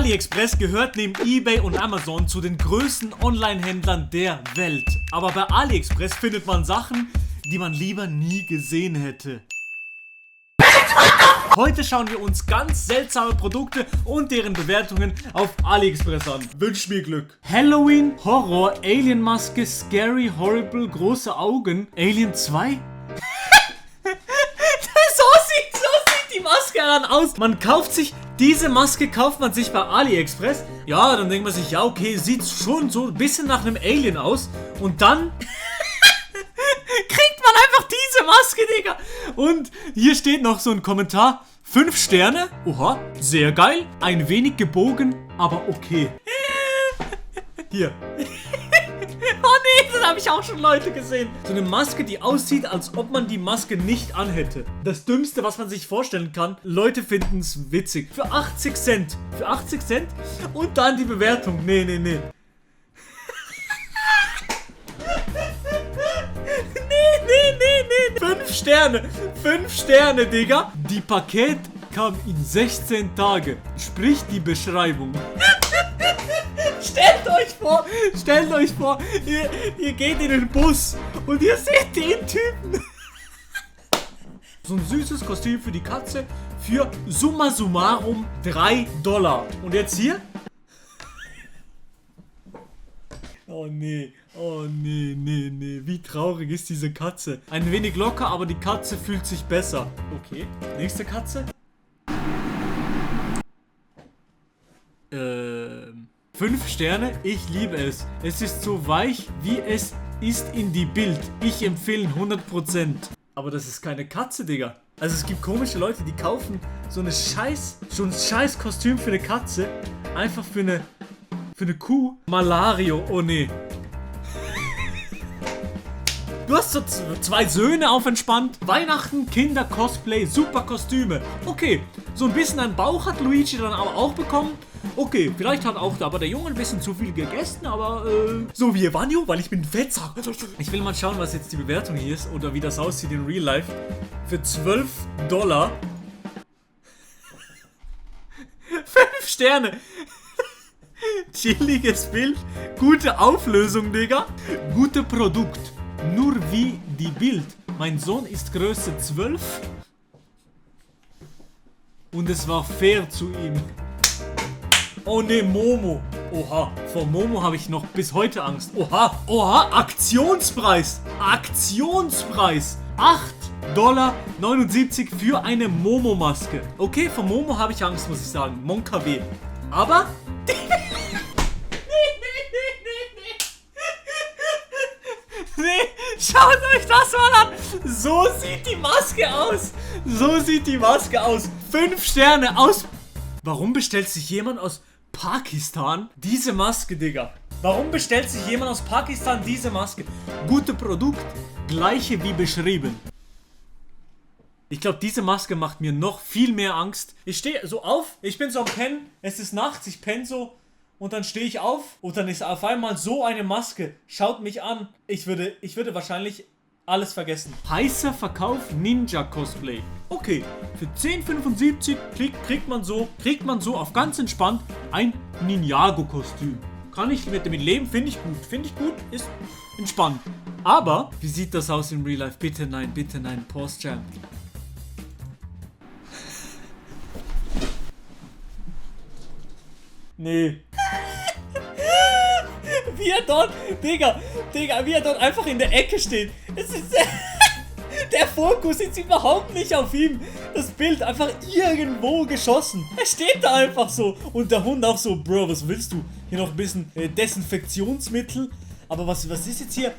AliExpress gehört neben eBay und Amazon zu den größten Online-Händlern der Welt. Aber bei AliExpress findet man Sachen, die man lieber nie gesehen hätte. Heute schauen wir uns ganz seltsame Produkte und deren Bewertungen auf AliExpress an. Wünsch mir Glück. Halloween, Horror, Alien-Maske, Scary, Horrible, große Augen, Alien 2? So sieht die Maske dann aus. Man kauft sich, diese Maske kauft man sich bei AliExpress. Ja, dann denkt man sich, ja okay, sieht schon so ein bisschen nach einem Alien aus. Und dann kriegt man einfach diese Maske, Digga. Und hier steht noch so ein Kommentar. 5 Sterne. Oha, sehr geil. Ein wenig gebogen, aber okay. Hier. Oh nee, das habe ich auch schon Leute gesehen. So eine Maske, die aussieht, als ob man die Maske nicht anhätte. Das Dümmste, was man sich vorstellen kann. Leute finden es witzig. Für 80 Cent. Für 80 Cent. Und dann die Bewertung. Nee. Nee. 5 Sterne. 5 Sterne, Digga. Die Paket kam in 16 Tage. Sprich die Beschreibung. Stellt euch vor, ihr geht in den Bus und ihr seht den Typen. So ein süßes Kostüm für die Katze für summa summarum $3. Und jetzt hier? Oh nee, wie traurig ist diese Katze. Ein wenig locker, aber die Katze fühlt sich besser. Okay, nächste Katze. 5 Sterne, ich liebe es. Es ist so weich, wie es ist in die Bild. Ich empfehle 100%. Aber das ist keine Katze, Digga. Also es gibt komische Leute, die kaufen so ein scheiß Kostüm für eine Katze. Einfach für eine Kuh. Malario, oh nee. Du hast so 2 Söhne auf entspannt. Weihnachten, Kinder, Cosplay, super Kostüme. Okay, so ein bisschen einen Bauch hat Luigi dann aber auch bekommen. Okay, vielleicht hat auch aber der Junge ein bisschen zu viel gegessen, aber so wie Evanio, weil ich bin Fettsack. Ich will mal schauen, was jetzt die Bewertung hier ist oder wie das aussieht in Real Life. Für $12. 5 Sterne. Chilliges Bild, gute Auflösung, Digga. Gute Produkt, nur wie die Bild. Mein Sohn ist Größe 12 und es war fair zu ihm. Oh ne, Momo. Oha, vor Momo habe ich noch bis heute Angst. Oha, Aktionspreis. $8,79 für eine Momo-Maske. Okay, vor Momo habe ich Angst, muss ich sagen. Mon KW. Aber Nee, schaut euch das mal an. So sieht die Maske aus. 5 Sterne aus. Warum bestellt sich jemand aus Pakistan diese Maske, Digga? Warum bestellt sich jemand aus Pakistan diese Maske? Gute Produkt, gleiche wie beschrieben. Ich glaube, diese Maske macht mir noch viel mehr Angst. Ich stehe so auf, ich bin so am Pennen, es ist nachts, ich penne so. Und dann stehe ich auf und dann ist auf einmal so eine Maske. Schaut mich an. Ich würde wahrscheinlich alles vergessen. Heißer Verkauf Ninja Cosplay. Okay, für 10,75 kriegt man so auf ganz entspannt ein Ninjago-Kostüm. Kann ich mit leben, finde ich gut, ist entspannt. Aber, wie sieht das aus im Real Life? Bitte nein, Post-Jam. Nee. Wie er dort, Digga, wie er dort einfach in der Ecke steht. Es ist, der Fokus ist überhaupt nicht auf ihm. Das Bild einfach irgendwo geschossen. Er steht da einfach so. Und der Hund auch so, Bro, was willst du? Hier noch ein bisschen Desinfektionsmittel. Aber was ist jetzt hier?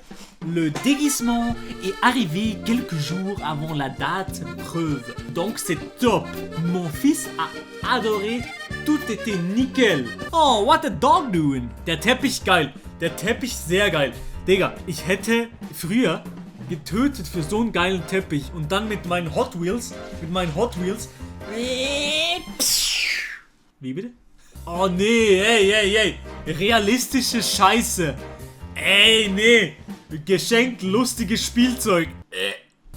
Le déguisement est arrivé quelques jours avant la date preuve. Donc c'est top. Mon fils a adoré. Tout était nickel. Oh, what a dog doing? Der Teppich geil. Der Teppich sehr geil. Digga, ich hätte früher getötet für so einen geilen Teppich. Und dann mit meinen Hot Wheels. Wie bitte? Oh nee, ey. Realistische Scheiße. Ey, nee. Geschenkt lustiges Spielzeug.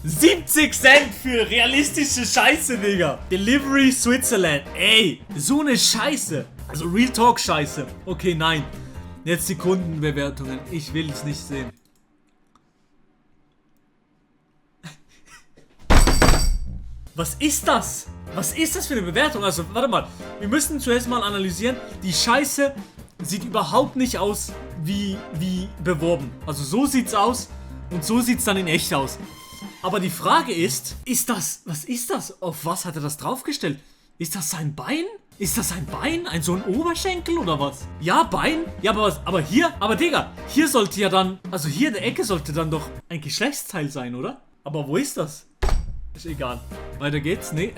70 Cent für realistische Scheiße, Digga. Delivery Switzerland. Ey, so eine Scheiße. Also Real Talk Scheiße. Okay, nein. Jetzt die Kundenbewertungen. Ich will es nicht sehen. Was ist das? Was ist das für eine Bewertung? Also, warte mal. Wir müssen zuerst mal analysieren. Die Scheiße sieht überhaupt nicht aus wie beworben. Also so sieht's aus und so sieht's dann in echt aus. Aber die Frage ist was ist das? Auf was hat er das draufgestellt? Ist das sein Bein? Ist das ein Bein? So ein Oberschenkel oder was? Ja, Bein? Ja, aber was? Aber Digga, hier sollte ja dann, also hier in der Ecke sollte dann doch ein Geschlechtsteil sein, oder? Aber wo ist das? Ist egal. Weiter geht's? Nee.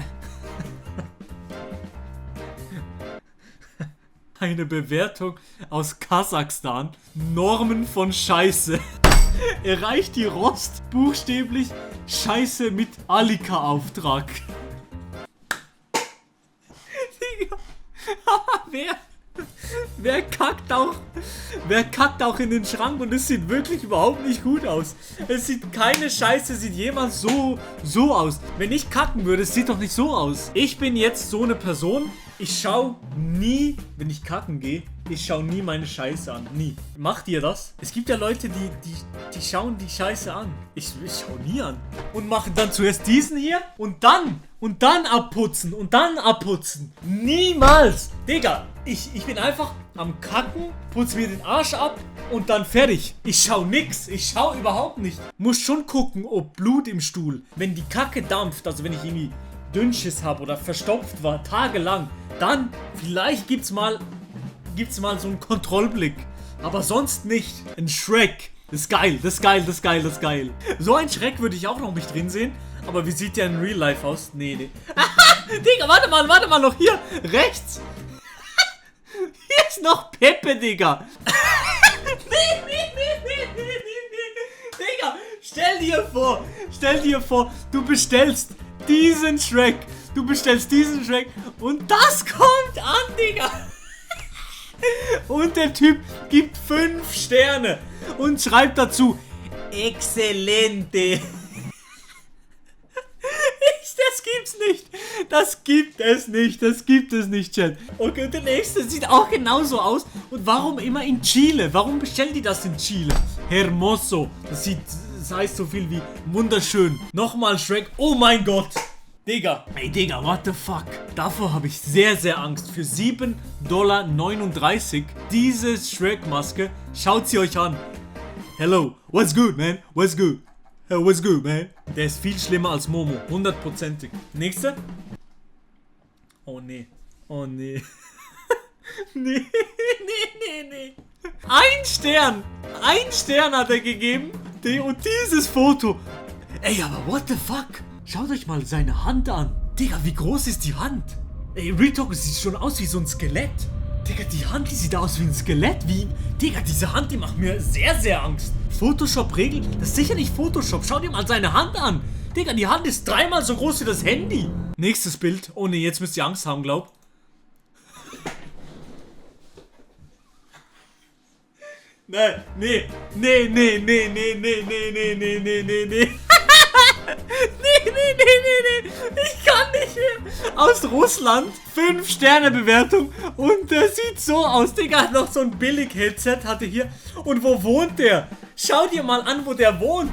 Eine Bewertung aus Kasachstan. Normen von Scheiße. Erreicht die Rost buchstäblich Scheiße mit Alika-Auftrag. Digga. Wer kackt auch in den Schrank und es sieht wirklich überhaupt nicht gut aus. Es sieht keine Scheiße, sieht jemals so aus. Wenn ich kacken würde, es sieht doch nicht so aus. Ich bin jetzt so eine Person, ich schau nie, wenn ich kacken gehe, ich schau nie meine Scheiße an. Nie. Macht ihr das? Es gibt ja Leute, die schauen die Scheiße an. Ich schau nie an. Und machen dann zuerst diesen hier und dann abputzen und dann abputzen. Niemals. Digga, ich bin einfach am Kacken, putze mir den Arsch ab und dann fertig. Ich schau nix. Ich schau überhaupt nicht. Muss schon gucken, ob Blut im Stuhl. Wenn die Kacke dampft, also wenn ich irgendwie Dünnschiss habe oder verstopft war, tagelang, dann vielleicht gibt's mal so einen Kontrollblick. Aber sonst nicht. Ein Shrek. Das ist geil, das ist geil, das ist geil, das ist geil. So ein Schreck würde ich auch noch nicht drin sehen. Aber wie sieht der in Real Life aus? Nee. Digga, warte mal, noch hier. Rechts. Hier ist noch Peppe, Digga. Nee. Digga, stell dir vor, du bestellst diesen Shrek. Und das kommt an, Digga. Und der Typ gibt 5 Sterne und schreibt dazu Exzellente. Das gibt es nicht, Chat. Okay, und der nächste sieht auch genauso aus. Und warum immer in Chile? Warum bestellen die das in Chile? Hermoso. Das heißt so viel wie wunderschön. Nochmal Shrek. Oh mein Gott. Digga. Ey, Digga, what the fuck? Davor habe ich sehr, sehr Angst. Für $7,39 diese Shrek-Maske. Schaut sie euch an. Hello. What's good, man? What's good? Hey, what's good, man? Der ist viel schlimmer als Momo. 100%. Nächste. Oh, nee. Nee. Nee. Ein Stern hat er gegeben. Und dieses Foto. Ey, aber what the fuck? Schaut euch mal seine Hand an. Digga, wie groß ist die Hand? Ey, Real Talk, es sieht schon aus wie so ein Skelett. Digga, die Hand, die sieht aus wie ein Skelett. Digga, diese Hand, die macht mir sehr, sehr Angst. Photoshop-Regel? Das ist sicher nicht Photoshop. Schau dir mal seine Hand an. Digga, die Hand ist 3-mal so groß wie das Handy. Nächstes Bild. Oh ne, jetzt müsst ihr Angst haben, glaub. Nee. Ich kann nicht mehr. Aus Russland. 5-Sterne-Bewertung. Und der sieht so aus. Digga, hat noch so ein Billig-Headset hatte hier. Und wo wohnt der? Schau dir mal an, wo der wohnt.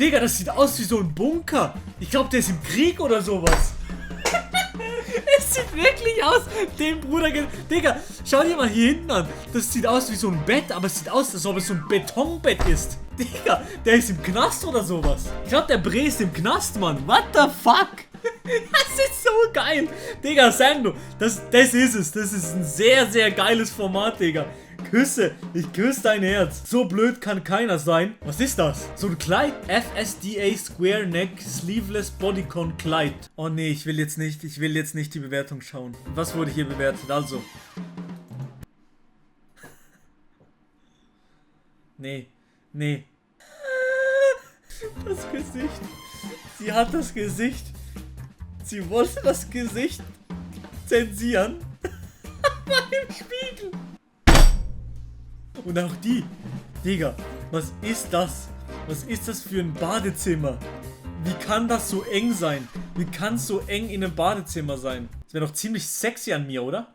Digga, das sieht aus wie so ein Bunker. Ich glaube, der ist im Krieg oder sowas. Es sieht wirklich aus. Den Bruder... Digga, schau dir mal hier hinten an. Das sieht aus wie so ein Bett, aber es sieht aus, als ob es so ein Betonbett ist. Digga, der ist im Knast oder sowas. Ich glaube, der Bre ist im Knast, Mann. What the fuck? Das ist so geil. Digga, Sando, das ist es. Das ist ein sehr, sehr geiles Format, Digga. Ich küsse dein Herz. So blöd kann keiner sein. Was ist das? So ein Kleid? FSDA Square Neck Sleeveless Bodycon Kleid. Oh nee, ich will jetzt nicht die Bewertung schauen. Was wurde hier bewertet? Also. Nee. Das Gesicht. Sie hat das Gesicht. Sie wollte das Gesicht zensieren. Beim Spiegel. Und auch die. Digga, was ist das? Was ist das für ein Badezimmer? Wie kann das so eng sein? Wie kann es so eng in einem Badezimmer sein? Das wäre doch ziemlich sexy an mir, oder?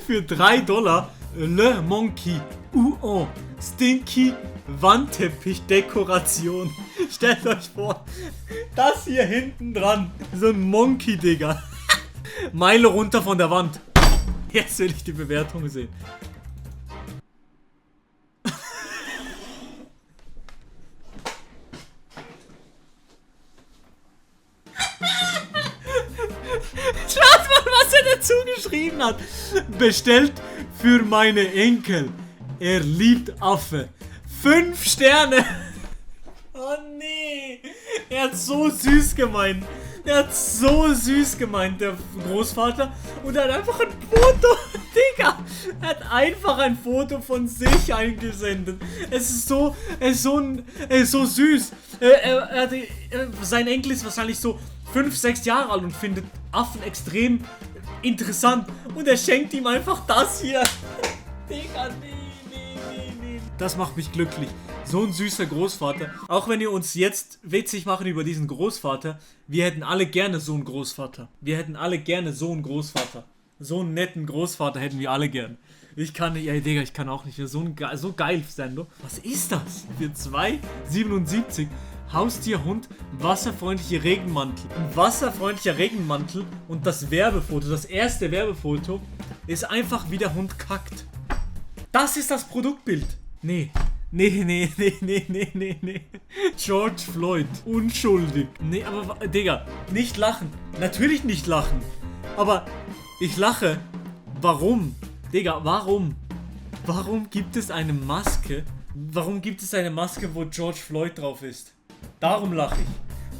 Für $3 Le Monkey Uon Stinky Wandteppich-Dekoration. Stellt euch vor, das hier hinten dran. So ein Monkey, Digga. Meile runter von der Wand. Jetzt will ich die Bewertung sehen. Schaut mal, was er dazu geschrieben hat. Bestellt für meine Enkel. Er liebt Affe. 5 Sterne. Oh nee. Er hat so süß gemeint. Er hat so süß gemeint, der Großvater. Und er hat einfach ein Foto. Digga. Er hat einfach ein Foto von sich eingesendet. Es ist so süß. Sein Enkel ist wahrscheinlich so 5, 6 Jahre alt und findet Affen extrem interessant. Und er schenkt ihm einfach das hier. Digga, nee. Das macht mich glücklich. So ein süßer Großvater. Auch wenn wir uns jetzt witzig machen über diesen Großvater, wir hätten alle gerne so einen Großvater. Wir hätten alle gerne so einen Großvater. So einen netten Großvater hätten wir alle gern. Ich kann nicht, ey Digga, ich kann auch nicht. So geil, Sendo. Was ist das? Für 2,77 Haustierhund, wasserfreundliche Regenmantel. Ein wasserfreundlicher Regenmantel und das Werbefoto, das erste Werbefoto, ist einfach wie der Hund kackt. Das ist das Produktbild. Nee. George Floyd. Unschuldig. Nee, aber, Digga, nicht lachen. Natürlich nicht lachen. Aber ich lache. Warum? Digga, warum? Warum gibt es eine Maske? Warum gibt es eine Maske, wo George Floyd drauf ist? Darum lache ich.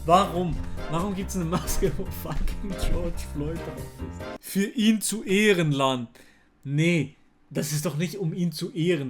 Warum? Warum gibt es eine Maske, wo fucking George Floyd drauf ist? Für ihn zu ehren, Lan. Nee, das ist doch nicht um ihn zu ehren.